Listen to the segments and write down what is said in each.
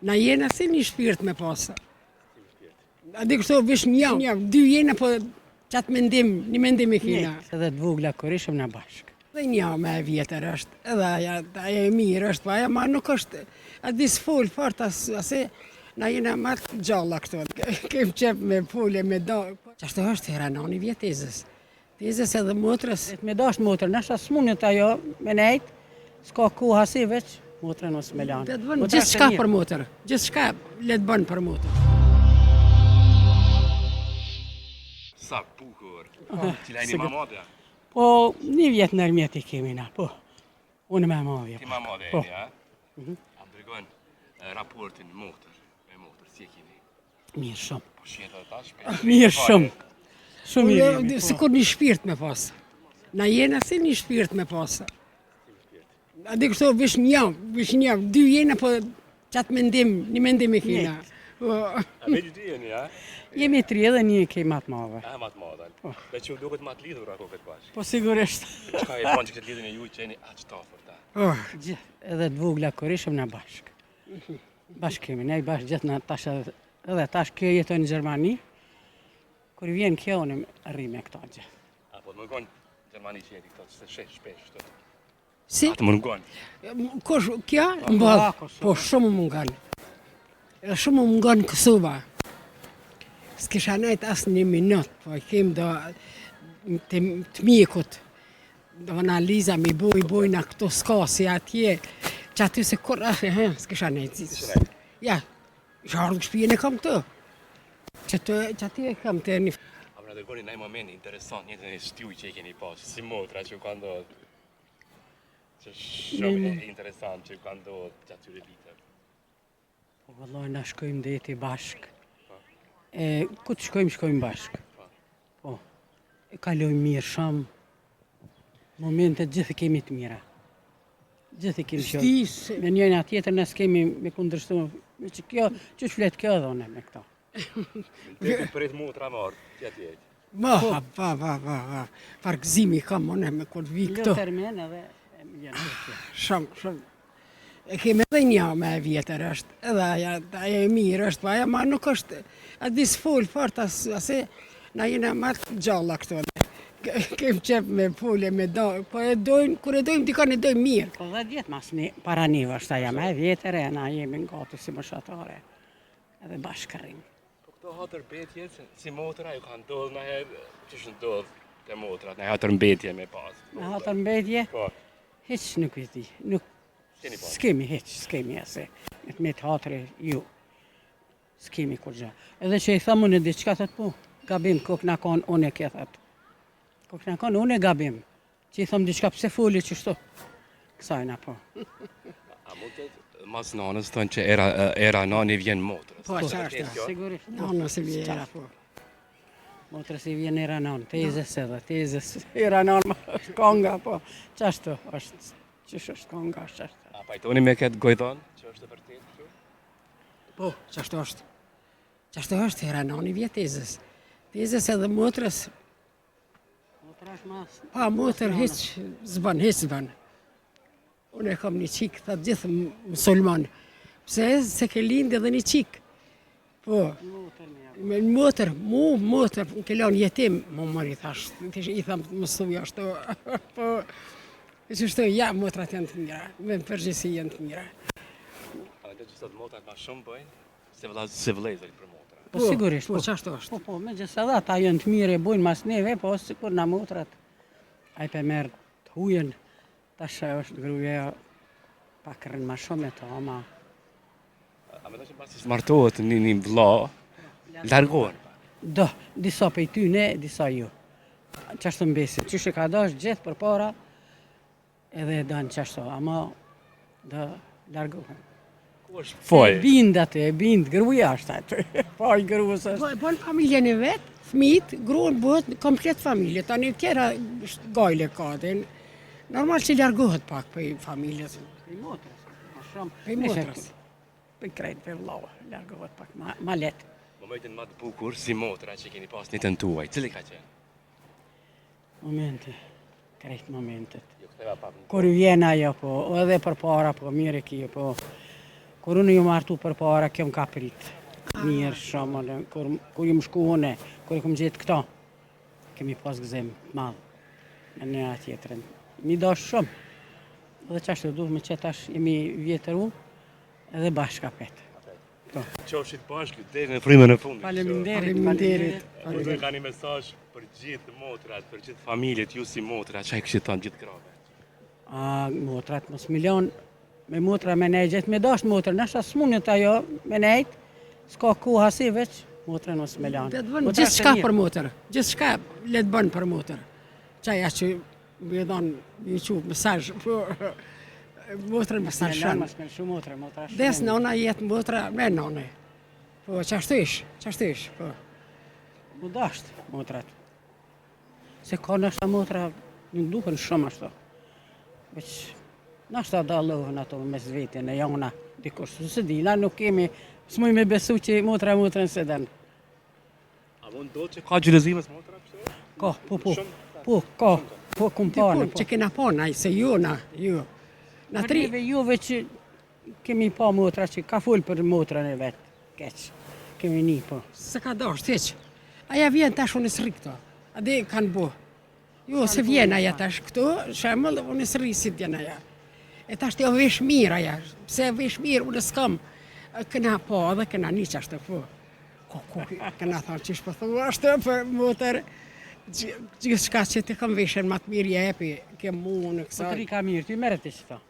Na jena si një shpirt me pasë. A di kështu, veç një, një, dy jena, po qatë mendim, një mendim e kina. Edhe të vogla kur ishim na bashkë. Dhe një me e vjetër është, edhe aja, aja e mirë është, po aja ma nuk është, a di s'fol fort, as, ase, na jena ma të gjalla këto, kem qef me fole, me do. Qashtu është, era nanë i vjen tezës, tezës edhe motrës. Me dasht motrën, nashta s'mundet ajo me nejt, s'ka kohë asi veç, motrën mos me lanë. Le të bën gjithçka për motër, gjithçka le të bën për motër. Sa bukur. Cila jeni ma madhja? Po, një vjet nërmjet i kemi na, po. Unë ma madhja. Ti ma madhja po. jeni, a? Mhm. A më tregon raportin motër me motër, si e keni? Mirë shumë. Po shihet edhe tash. Mirë shumë. Shumë mirë jemi, po. Sikur një shpirt me pasë. Na jena si një shpirt me pasë. A di kështu, veç një, veç një, dy jena, po qatë mendim, një mendim e kina. Po. A veç dy jeni, a? Jemi tri edhe një kemi ma të madhe. A, ma të madhe. Po. Dhe që u duket ma të lidhur ako këtë bashkë. Po sigurisht. Çka e bën që këtë lidhjen e ju që jeni aq të afërta? Oh. Gjithë, edhe të vogla kur ishim na bashkë. Bashkë kemi, ne bashkë gjithë na tash edhe, edhe tash kjo jeton në Gjermani. Kur vjen kjo, unë rri me këta gjithë. A po të mungon Gjermani që jeti këto, që se sheh shpesh këto. Si? A të mungon? Kush, kjo? Mbodh, po shumë më mungon. Edhe shumë më mungon Kosova. S'kisha nejt as një minut, po i kem do të, të mjekut, do analiza mi boj, bojna këto s'ka si atje, që aty se kur, ah, he, s'kisha nejt. Ja, isha ardhë në shpijën e kam këtu. Që të, që aty e kam të një... A më na tregoni një moment interesant, një të një shtiu që i keni pas, si motra që ju ka ndodhur. Që shumë interesant që ju ka ndodhur gjatë këtyre viteve. Po vëllai na shkojmë deti bashk. Po. E ku të shkojmë, shkojmë bashk. Po. po. E kalojmë mirë shumë. Momentet gjithë i kemi të mira. Gjithë i kemi shumë. Me njëna tjetrën ne s'kemi me kundërshtu. Me që kjo, që flet kjo edhe unë me këto. Dhe të pret motra më ardhë, tja tjetë. Ma, pa, pa, pa, pa, farë gëzimi kam unë me kur vi këto. Jo termen edhe janë Shumë, shumë. E kemi edhe një me e vjetër është, edhe aja, aja e mirë është, po aja ma nuk është, a di s'fol fort, as, ase, na jena ma të gjalla këto. Kem qef me fole, me do, po e dojmë, kur e dojmë, dikon e dojmë mirë. Po 10 vjet mas ne, para neve është aja ma e vjetër e na jemi në gati si moshatare. Edhe bashkë rrim. Po këto hatërmbetje, si motra, ju ka ndodhë në herë, që shë ndodhë te motrat, në hatërmbetje me pas. Në hatërmbetje? Po. Hiq nuk e di, nuk, s'kemi hiq, s'kemi ase, me të metë hatri, ju, s'kemi kurgja. Edhe që i thamë unë diçka, thot po, gabim, kokna konë unë e ke, thot. Kokna konë unë e gabim. Që i thom diçka pse foli qështu? Kësajna po. A mund të mas nanës thonë që era era nanë i vjen motrës. Po, qartë. Sigurisht. Nanës i vjen era po. Motrës i vjen era nanë, tezës edhe, tezës. Era nanë është konga, po. Qashtu është, qysh është konga, është qashtu. A pajtoni me këtë gojëdhënë që është e vërtetë kështu? Po, qashtu është. Qashtu është, era nanë i vjen tezës. Tezës edhe motrës, Pa motër hiç s'bën, hiç s'bën. Unë e kam një çikë, tha gjithë musulman. Pse se ke lindë edhe një çikë. Po, me një motër, mu motër, më ke lanë jetim, mu mëri thash, i tham më thuj ashtu, po, qështu, ja, motrat janë të mira, me përgjithësi janë të mira. A dhe që sot motrat ma shumë bëjnë? Se vëlla se vëllezërit për motra. Po, sigurisht. Po, qashtu është. Po, po, me gjithë edhe ata janë të mirë e bujnë mas neve, po sikur na motrat. Ai pe merr të hujën, tash është gruaja pak rrin ma shumë me to, ama A mendon që pasi martohet një një vëlla, largohen? Do, disa prej tyne, disa jo. Qashtu mbesin, qysh e ka dash gjithë përpara, Edhe e dan qashtu, ama do largohen. Ku është faj? E bind aty, e bind, gruaja është aty. Faj gruas është. Po e bën familjen e vet, fëmijët, gruan bëhet komplet familje. Tani tjera gajle ka atë. Normal që largohet pak prej familjes. Prej motrës, ma shumë. Prej motrës. Prej krejt prej vllau, largohet pak ma, ma lehtë. Momentin ma të bukur si motra që keni pas në jetën tuaj, cili ka qenë? Momente, krejt momentet. Jo, ktheva pak. Kur vjen ajo, po, edhe përpara, po, mirë e kije, po. Kur unë jom martu përpara, kjo më ka prit. Mirë shumë, unë, kur, kur jom shku unë, kur e kom gjetë këto, kemi pas gëzim të madh me njëra tjetrën. Mi dash shumë. Dhe qashtu duhet me qenë tash jemi vjetëru edhe bashkë apet. Po. Qofshit bashkë deri në frymën e fundit. Faleminderit, faleminderit. Po do ka një mesazh për gjithë motrat, për gjithë familjet, ju si motra, çka i kishit thënë gjithë grave? A motrat mos mi lon me motra me nejt gjithë me dasht motrën, nashta s'mundet ajo me nejt, s'ka koha si veç motrën mos me lon. Le të bën gjithçka për motër, gjithçka le të bën për motër. Qaja që me dhon një çu mesazh po motrën mos ta lëshon. Mos me lëshu motrën, motra shumë. Des nona jet motra me none. Po qashtu ish, qashtu ish, po. Mu dasht motrat. Se ka nashta motra, nuk duken shumë ashtu. Veç, nashta dallohen ato mes vete në jona, dikush, s'e di, na nuk kemi, s'muj me besu që motra motrën s'e don. A mund do që ka xhelozi mes motra kështu? Ka, po, po, po, ka, po, kum pa, po. Që kena pa, na, se jo, na, jo. Na tri... Neve jo veç kemi pa motra që ka fol për motrën e vet, keq. Kemi ni, po. S'e ka dasht, hiç. Aja vjen tash unë s'rri këto. A di kanë bo. Jo, se vjen aja tash këtu, shembull, unë s'rri si vjen aja. E tash ti o vesh mirë aja. Pse vesh mirë, unë s'kam. Kena po, edhe kena ni qashtu po. Ko, ko, kena thonë qysh po thua ashtu për motër. Gjithçka që të kam veshën ma të mirë jepi, ke mu në kësaj. Po të ka mirë, ti merret ti qëto.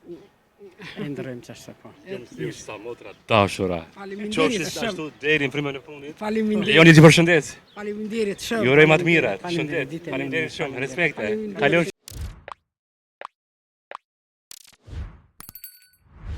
E ndërrojmë qashtu po. Jam si sa motra dashura. Faleminderit Qofshi ashtu deri në frymën e fundit. Faleminderit. Lejoni t'ju përshëndes. Faleminderit shumë. Ju uroj më të mirat. Shëndet. Faleminderit shumë. Respekte. Kalofshi.